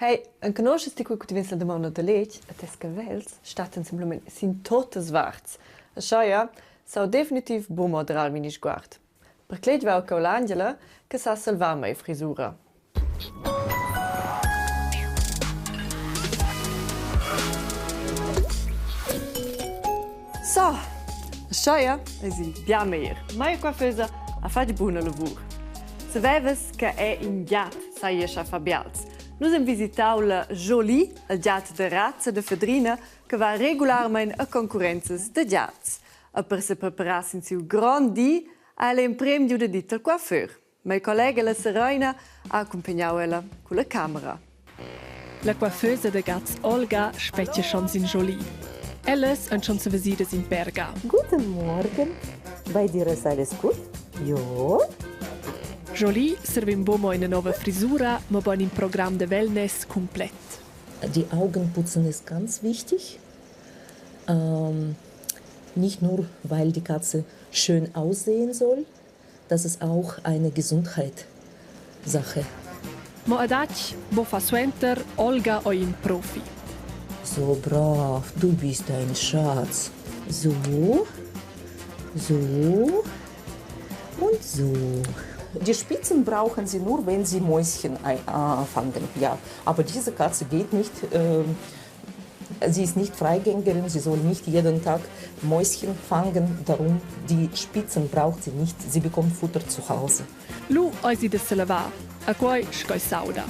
Hey, enconuschas ti quei cu ti vegns la damaun da letg e tes cavels stattan semplamein sin tuttas varts? Aschia sau definitiv buca moderar mini sguard. Per cletg va cheu l'Angela che sa salvar mei frisura. So, aschia eis il bia meglier. Mei coiffeuse ha fatg buna lavur. Savevas che è in giat saja scha fa bials. Nus hem visitau la Jolie, il giat da razza da Fadrina, che va regularmein a concurrenzas da giats. E per se preparar sin siu grond di ha ella emprem giu da dit al coiffeur. Mei collega la Seraina ha accumpagnau ella culla camera. La coiffeuse da gats Olga spetga schon sin Jolie. Ellas han schon sevesidas in perga. Guten Morgen. Bei dir ist alles gut? Jo. Jolie serva buca mo ina nova frisura, mobein in program da wellness cumplet. Die Augen putzen ist ganz wichtig. Ähm, nicht nur, weil die Katze schön aussehen soll, das ist auch eine Gesundheitssache. Mo adatg, bo fa suenter, Olga ei in profi. So brav, du bist ein Schatz. So, so und so. Die Spitzen brauchen sie nur, wenn sie Mäuschen fangen. Ja, aber diese Katze geht nicht. Äh, sie ist nicht Freigängerin, sie soll nicht jeden Tag Mäuschen fangen. Darum die Spitzen braucht sie nicht. Sie bekommt Futter zu Hause. Lu eisi da selevar, a quei sco sauda.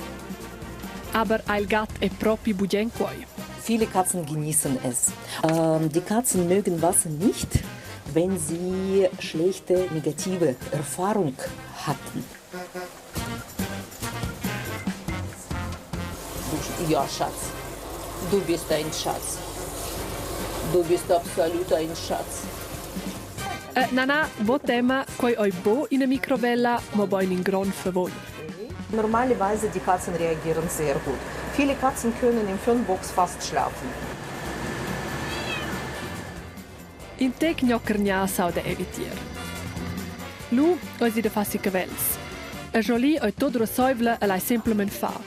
Aber il gat è propi bugen quei. Viele Katzen genießen es. Ähm, die Katzen mögen Wasser nicht, wenn sie schlechte, negative Erfahrung hatten. Ja, Schatz, du bist ein Schatz. Du bist absolut ein Schatz. Uh, na na, vo tema, quei oi bo ina microvella, mo bein in grond favor. Normalerweise die Katzen reagieren sehr gut. Viele Katzen können im Föhnbox fast schlafen. In tec gnocchergnà s'auda evitier. Lu eisi da far si cavels. E Jolie ei tut ruasseivla e lai semplamein far.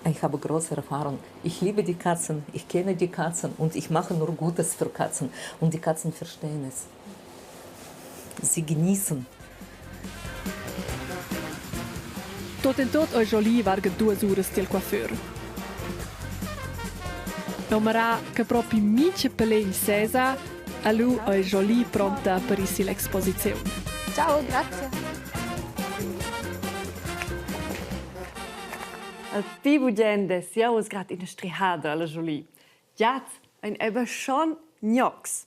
Ich habe große Erfahrung. Ich liebe die Katzen, ich kenne die Katzen und ich mache nur Gutes für Katzen. Und die Katzen verstehen es. Sie genießen. Tot en tot ei Jolie varga duas uras tiel coiffeur. Nomarà che propi mincha pelegn sesa, e lu ei Jolie pronta per ir sill'exposiziun. Ciao, grazie. Al pi bugen dess jeu uss grad ina strihada alla Jolie. Giats ein eben schon gnocs.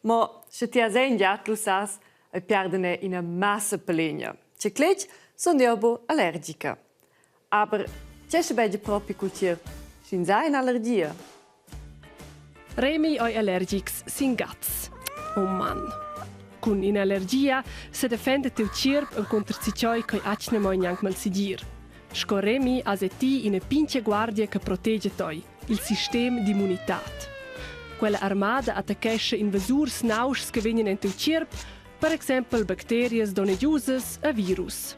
Mo sche ti has ein giat, lu sas, ei piarden è ina massa pelegna. Che cletg sun jeu bu allergica. Aber tgei schabegia propi cul tier, sch'ins ha in'allergia? Remi ei allergics sin gats. Oh Mann. Cun in'allergia sedefenda tiu tgierp encunter ciccioi ch'ei atgnamein gnanc malsegir. Sco Remi has ti ina pintga guardia che protegia toi, il sistem d'immunitad. Quella armada attacchescha invasurs nauschs che vegnan en tiu tgierp, per exempel bacterias donnegiusas e virus.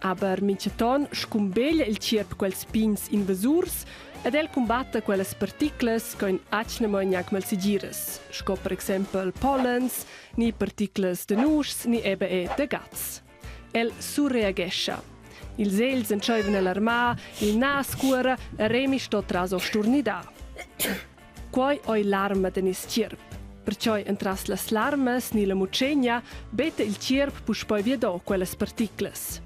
Aber mintgaton scumbeglia il tgierp quels pigns invasurs ed el cumbatta quellas particlas ch'ein atgnamein gnanc malsegiras, sco per exempel pollens, ni particlas da nuschs ni eben er da gats. El surreagescha. Ils egls entscheivan a alarmar, il nas cuora e Remi sto traso sturnidar. Quei ei l'arma da nies tgierp. Perciò entras las larmas ni la mutschegna betta il tgierp puspei viado quellas particlas.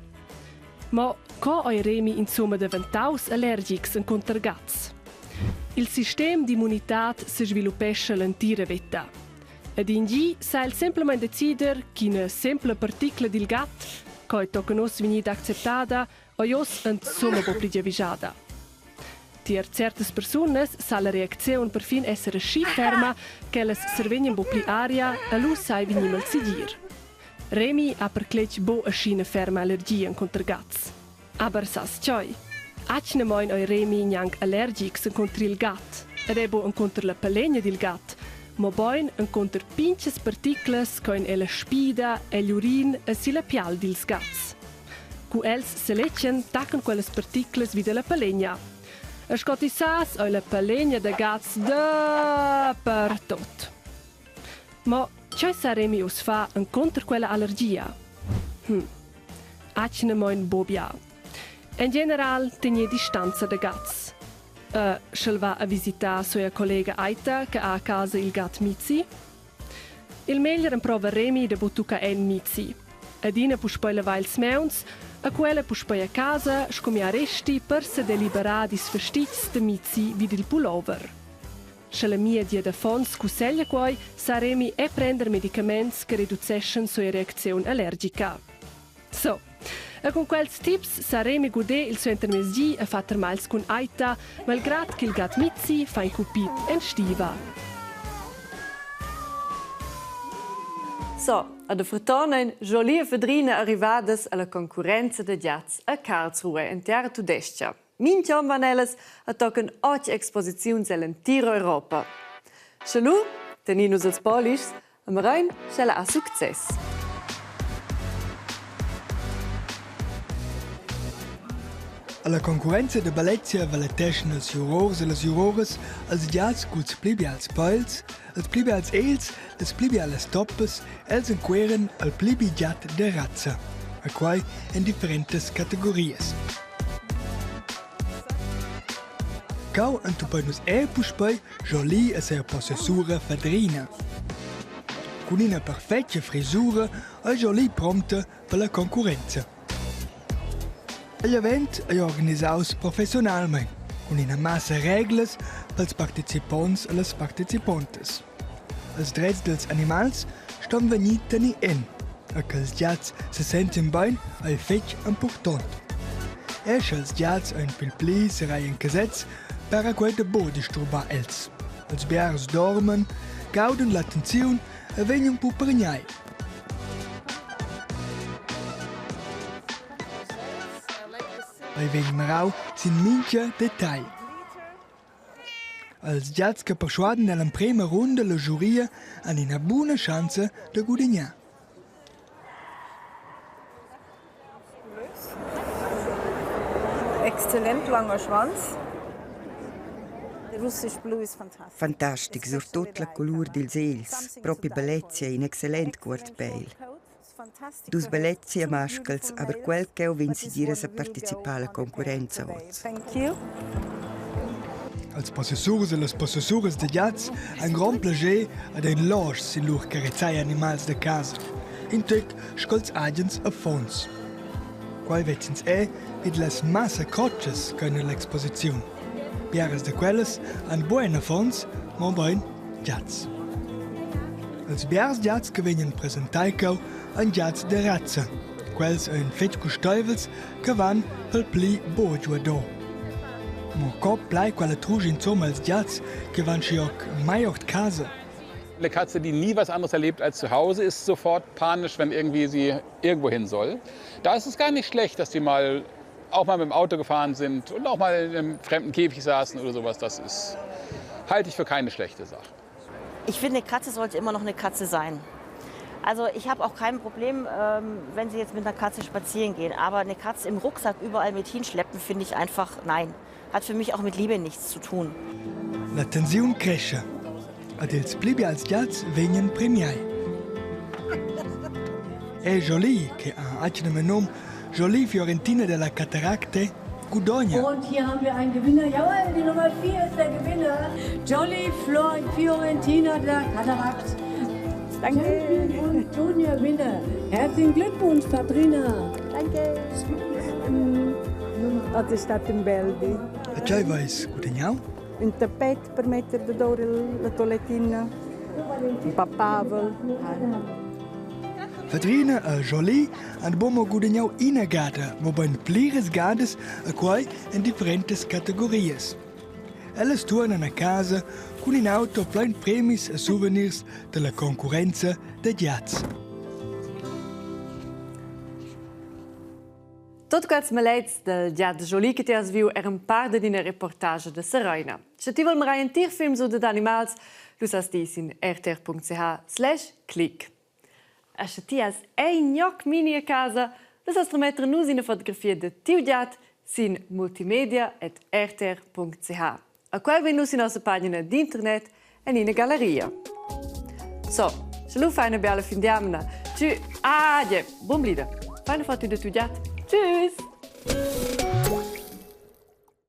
Mo co ei Remi insumma daventaus allergics encunter gats? Il sistem d'immunitad sesviluppescha l'entira veta. Ed in gi sa el semplamein decider ch'ina sempla particla dil gat, ch'ei tochen uss vegnida acceptada, ei oz insumma buc pli giavischada. Tier certas persunas sa la reacziun perfin esser aschi ferma ch'ellas survegnan buc pli aria e lu sai vegnir malsegir. Remi ha per cletg buc aschi ina ferma allergia encunter gats. Aber sas tgei? Atgnamein ei Remi gnanc allergics encunter il gat ed ei buc encunter la palegna dil gat, mobein encunter pintgas particlas ch'ein ella spida, egl urin e silla pial dils gats. Cu els selecen, taccan quellas particlas vi dalla palegna. E sco ti sas, ei la palegna da gats dapertut. Mo tgei sa Remi uss far encunter quella allergia? Hm. Atgnamein buca. En general tener distanza da gats. E sch'el va a visitar sia collega Aita che ha a casa il gat Mizi? Il meglier emprova Remi da buc tuccar en Mizi. Adina puspei levar ils mauns e quella puspei a casa sco mi arresti per sedeliberar dils fastitgs da Mizi vid il pullover. Sche la miedia d'affons cusseglia quei, sa Remi è prender medicaments che reduceschan sua reacziun allergica. So, e cun quels tips sa Remi guder il suentermezdi e far termagls cun Aita, malgrad ch'il gat Mizzi fa in cupid en stiva. So, ad ferton ein Jolie e Fedrina arrivadas alla concurrenza da giats a Karlsruhe en terra tudestga. Minch'on van ellas a tochen otg exposiziuns ell'entira Europa. Sche lu tenin nus els polischs e mirein sch'ella ha success. Alla concurrenza da bellezia valeteschan els jurors e las juroras als giats culs pli bials peils, els pli bials egls, las pli bialas toppas, els enqueran al pli bi giat da razza. A quai en differentas categorias. Cau entupein nus era puspei Jolie e sia possessura Fadrina. Cun ina perfetga frisura ei Jolie prompta per la concurrenza. Igl event ei organisaus professiunalmein cun ina massa reglas pels participonts e las participontas. Els drets dils animals ston vegnir teni en e ch'els giats sesentien bein ei fetg impurtont. Er sch'els giats ein pil pli serai en casets, para quei da buc disturbar els. Els biars dormen, gauden l'attenziun e vegnan puppergnai. Ei vegn mirau sin mintga detagl. Els giats che perschuadan ell'emprema runda la giuria han ina buna schanza da gudignar. Exzellent langer Schwanz. Fantastic, surtut la colur dils egls, propi bellezia, in excellent cuort peil. Dus bellezia mascals, aber quel ch'eu vegn segiras a participar alla concurrenza oz. Als possessurs e las possessuras da giats han grond plascher ad ein loschs sin lur carezai animals da casa, in tec sco'ls agens affons. Quai vezz'ins er vid las massa cotschas ch'ein ell'exposiziun. Biaras da quellas han bugen affons, mobein giats. Els biars giats che vegnan presentai cheu ein giats da razza. Quels ein fetg custeivels che van pel pli buc giuador. Mo co plai quella trusch insomma als giats che van schioc mai ord casa? Eine Katze, die nie was anderes erlebt als zu Hause, ist sofort panisch, wenn irgendwie sie irgendwo hin soll. Da ist es gar nicht schlecht, dass die mal auch mal mit dem Auto gefahren sind und auch mal in einem fremden Käfig saßen oder sowas. Das ist, halte ich für keine schlechte Sache. Ich finde, eine Katze sollte immer noch eine Katze sein. Also ich habe auch kein Problem, ähm, wenn Sie jetzt mit einer Katze spazieren gehen. Aber eine Katze im Rucksack überall mit hinschleppen, finde ich einfach, nein. Hat für mich auch mit Liebe nichts zu tun. La tensiun crescha. Ad ils pli bials giats vegnan premiai. È Jolie, che ha atgnamain num Jolie Fiorentina della Cataracte, gudogna. Und hier haben wir einen Gewinner. Jawohl, die Nummer 4 ist der Gewinner. Jolly Flor Fiorentina der Katarakt. Danke. Champion und Junior Winner. Herzlichen Glückwunsch, Patrina. Danke. Das ist stato un bel di. E tgei veis gudagnau? Un tapet per metter dador la toilettina, un papavel. Fadrina e Jolie han buca mo gudagnau ina gada, mobein pliras gadas e quei en differentas categorias. Ellas tuornan a casa cun in auto plein premis e souvenirs dalla concurrenza da giats. Tot quels maletgs del giat Jolie che ti has viu eran part d'ina reportage da Seraina. Sche ti vol mirar entir films oder d'animals, lu sas ti sin rtr.ch/clic. E sche ti has ein gnoc mini a casa, Lu sas trametter nus ina fotografia da tiu giat sin multimedia.rtr.ch. A quel vegn nus in nossa pagina d'internet en ina galleria. So, sche lu fai una bella fin d'jamna. Tschü, ah, je, buon blida. Fai una foto da tiu giat. Tschüss!